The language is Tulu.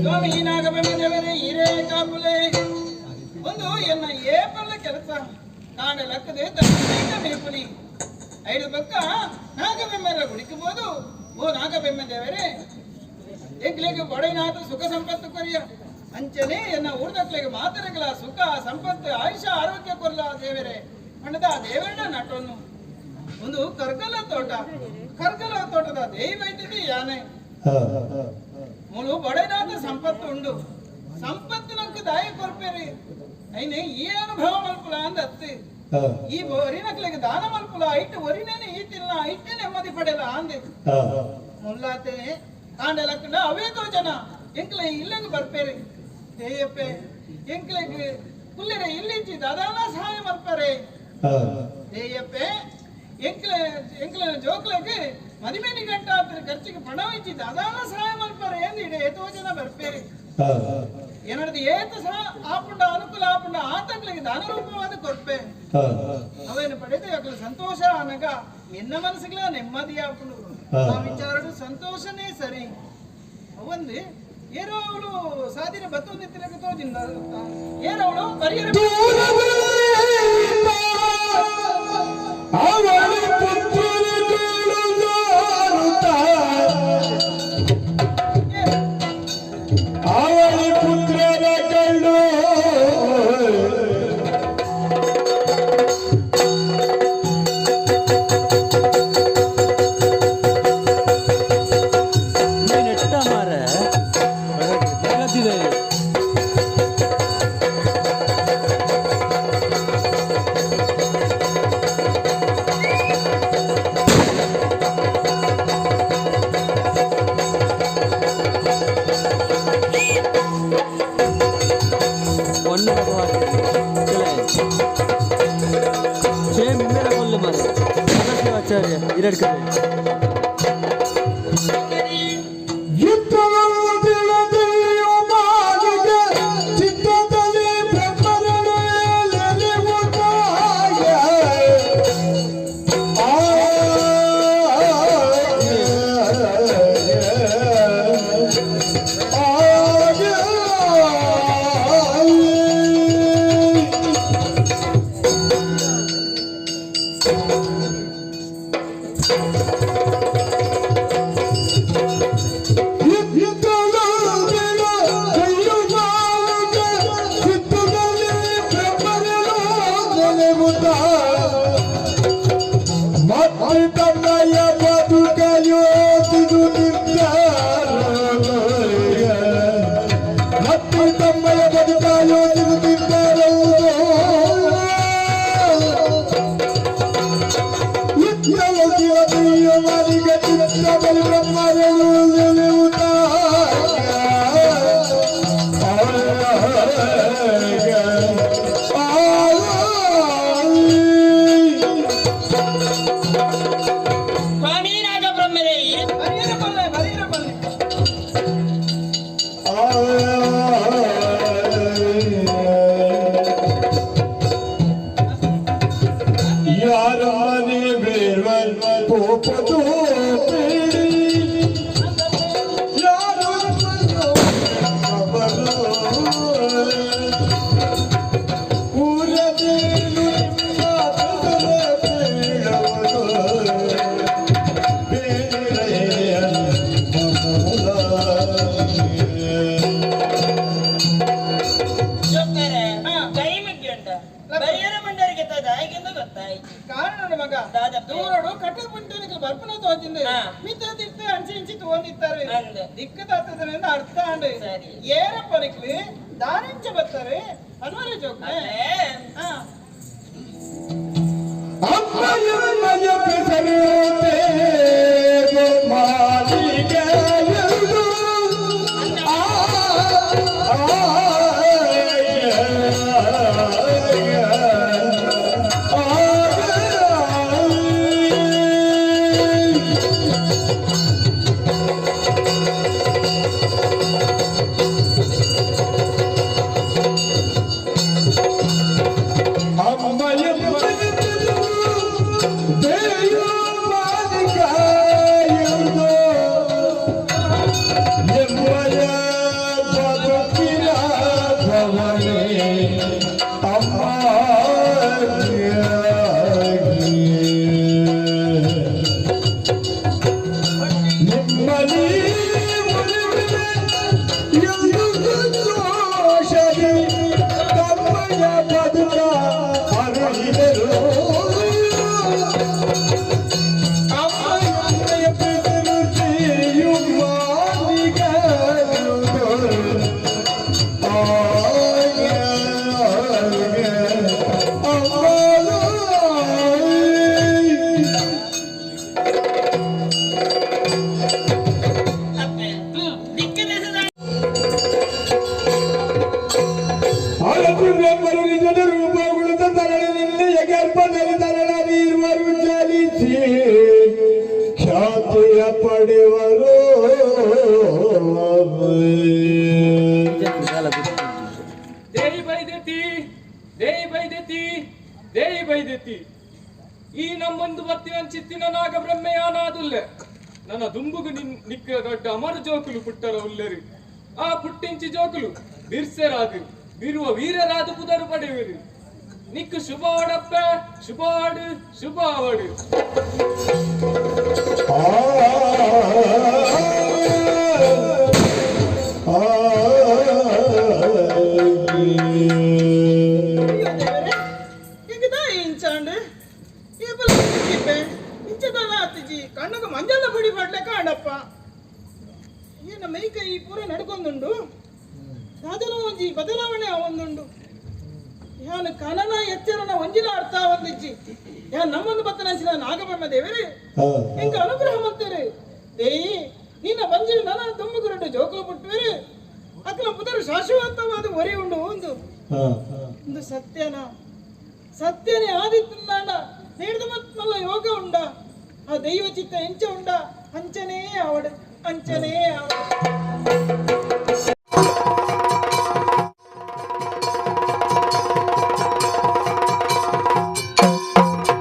ಸ್ವಾಮಿ ನಾಗಬ್ರಹ್ಮದೇವರೇ, ಹಿರೇ ಕಾಪುಲೆ. ಒಂದು ಎನ್ನ ಏಪಲ್ಲ ಕೆಲಸ ಕಾಣ ಲಕ್ಕದೆ ಮೇಪುನಿ ಐದು ಪಕ್ಕ ನಾಗಬೆಮ್ಮರ ಗುಡಿಕಬಹುದು. ಓ ನಾಗಬೆಮ್ಮದೇವರೇ, ಎಂಕ್ಲೆಗೆ ಬೊಡೆನಾಥ ಸುಖ ಸಂಪತ್ತು ಕೊರಿಯ ಅಂಚನೆ ಎನ್ನ ಊರ್ದಕ್ಲೆಗೆ ಮಾತರೆಗಳ ಸುಖ ಸಂಪತ್ತು ಆಯುಷ ಆರೋಗ್ಯ ಕೊರ್ಲ ದೇವರೇ ಪಂಡದ ಆ ದೇವರನ್ನ ನಟೊನ್ನು. ಒಂದು ಕರ್ಗಲ ತೋಟ, ಕರ್ಗಲ ತೋಟದ ದೈವ ಐತಿದೆ ಯಾನೆ. ಮೂಲು ಬಡನಾದ ಸಂಪತ್ತು ಉಂಡು. ಸಂಪತ್ತು ನಂಗೆ ದಾಯ ಕೊರ್ಪೇರಿ ಐನೆ ಈ ಅನುಭವ ಮಲ್ಪುಲ ಅಂದ ಅತ್ತಿ. ಈ ಒರಿನಕ್ಲೆಗೆ ದಾನ ಮಲ್ಪುಲ, ಐಟ್ ಒರಿನೇನೆ ಈ ತಿನ್ನ ಐಟೆ ನೆಮ್ಮದಿ ಪಡೆಯಲ ಅಂದೆ. ಮುಲ್ಲಾತೆ ಕಾಂಡ ಲಕ್ಕಂಡ ಅವೇತೋ ಜನ ಎಂಕ್ಲೆ ಇಲ್ಲಂಗ ಬರ್ಪೇರಿ. ದೇಯಪ್ಪೆ, ಎಂಕ್ಲೆಗ್ ಕುಲ್ಲೆರೆ ಇಲ್ಲಿಂಚಿ ದಾದಾಲ ಸಹಾಯ ಮಲ್ಪರೆ. ದೇಯಪ್ಪೆ, ಎಂಕ್ಲೆ ಎಂಕ್ಲೆ ಜೋಕ್ಲೆಗ್ ಮದಿಮೇನಿ ಗಂಟ ಆತ್ರ ಖರ್ಚಿಗೆ ಪಣ ಇಚ್ಚಿ ದಾದಾಲ ಸಹಾಯ ಮಲ್ಪರೆ ಅಂದ್ ಇಡೆ ಏತೋ ಜನ ಬರ್ಪೇರಿ. ಏನದು ಏತ ಸಹ ಆಪುಂಡ ಅನುಕೂಲ ಆಪುಂಡ ಆತಂಕ್ಲೆಗೆ ದಾನ ರೂಪವಾದ ಕೊರ್ಪೆ. ಅವೇನು ಪಡೆದು ಅಕ್ಲ ಸಂತೋಷ అనಗ ನಿನ್ನ ಮನಸ್ಸುಗಳ ನೆಮ್ಮದಿ ಆಪುಂಡು. ಆ ವಿಚಾರಡು ಸಂತೋಷನೇ ಸರಿ. ಅವಂದು ಏರೋ ಅವಳು ಸಾಧಿನ ಬತ್ತೊಂದಿತ್ತಿರಕ ತೋಜಿಂದ ಏರೋ ಅವಳು ಪರಿಹರ. ಅವಳಿ ಪುತ್ರರು ಜಾರುತ್ತ, ಅವಳಿ ಪುತ್ರನ ಕಂಡು. ನೆಟ್ಟ ಮಾರ ಗತಿದೆ. ಒಂದು ಸೇಮ್ ಮೇರೆ ಕೊಲ್ಲು ಮಾರೆ ಆಚಾರ್ಯ ಇರಡ್ಕದೆ. ಯುದ್ಧವನ್ನು ತಿಳಿದೆಯು ಮಾಲಿಗೆ ಚಿತ್ತದಲ್ಲಿ ಬ್ರಹ್ಮರನು ನೆನೆಯುತ್ತಾಯ. ಆ ತಮ್ಮಯ್ಯ ಬದುಕಯೋತಿದು ನಿಂತಾರ, ಮತ್ತು ತಮ್ಮಯ್ಯ ಬದುಕಯೋತಿದು ನಿಂತಾರ. ಮಾಲಿಗೆ ಚಿತ್ತ ಬಲಿ ಬ್ರಹ್ಮರನು ಸ್ವಾಮಿ ನಾಗಬ್ರಹ್ಮರೇ. ಬರಿಯರ ಬಲ್ಲೆ, ಬರಿಯರ ಬಲ್ಲೆ. ಯಾರ ಮನೆ ಬೇರ್ವಲ್ ಪೋಪದು ಪೀಡಿ ಯಾರು ಊರದೇನು ನಿಮ್ಮ ಬೀಳವರು. ಬರಿಯರ ಮಂಡರಿಗೆ ದಾಯಿಗೆಂದು ಗೊತ್ತಾಯ್ತು. ಕಾರಣ ಮಗ ದೂರಡು ಕಟ್ಟೆ ಪುಂಟನಿಗೆ ಬರ್ಪನ ತೋಜಿಂದ ಮಿತ್ತ ತಿರ್ತ ಅಂಚಿ ಇಂಚಿ ತೋಂದಿತ್ತಾರೆ ದಿಕ್ಕ ತಾತದ್ರಿಂದ ಅರ್ಥ ಅಂಡು ಏರ ಪನಿಕ್ಲು ದಾರಿಂಚ ಬರ್ತಾರೆ ಅನ್ವರ ಜೋಗ. ಈ ನಮ್ಮೊಂದು ಬತ್ತಿನಂಚಿತ್ತಿನ ನಾಗಬ್ರಹ್ಮೆಯಾನಾದುಲ್ಲೆ ನನ್ನ ದುಂಬುಗು ನಿಕ್ಕ ದೊಡ್ಡ ಅಮರ ಜೋಕುಲು ಪುಟ್ಟರ ಉಲ್ಲೆರು. ಆ ಪುಟ್ಟಿಂಚಿ ಜೋಕುಲು ಬಿರ್ಸೆರಾದು ಬಿರುವ ವೀರರಾದು ಪುದರು ಪಡೆಯುವರು. ನಿಕ್ಕು ಶುಭ ಆಡಪ್ಪ, ಶುಭ ಆಡು, ಶುಭ ಆವಡು. ಕಣ್ಣಗ ಮಂಜಲ್ಲ ಬಿಡಿ ಮಾಡ್ಲಕ್ಕ ಅಣ್ಣಪ್ಪ ಏನ ಮೈಕೈ ಪೂರ ನಡ್ಕೊಂದುಂಡು ಸಾಧನ ಒಂಜಿ ಬದಲಾವಣೆ ಒಂದುಂಡು ಯಾನು ಕನನ ಎಚ್ಚರನ ಒಂಜಿನ ಅರ್ಥ ಒಂದಿಜ್ಜಿ ಯಾನ್ ನಮ್ಮೊಂದು ಬತ್ತನಂಚಿನ ನಾಗಬೊಮ್ಮ ದೇವರೇ ಎಂಕ ಅನುಗ್ರಹ ಮಂತೇರೆ ದೇಯಿ ನಿನ್ನ ಬಂಜಿನ ನನ ತುಂಬುಗುರಡು ಜೋಕುಲು ಪುಟ್ಟುವೆರು ಅಕ್ಕಲ ಪುದರು ಶಾಶ್ವತವಾದ ಒರೆ ಉಂಡು ಒಂದು ಒಂದು ಸತ್ಯನ ಸತ್ಯನೇ ಆದಿತ್ತಂದಾಂಡ ನೇಡ್ದ ಮಲ್ಲ ಯೋಗ ಉಂಡ ಆ ದೈವ ಚಿತ್ತ ಎಂಚ ಉಂಡ ಅಂಚನೇ ಆವಡು ಅಂಚನೇ ಆವಡು.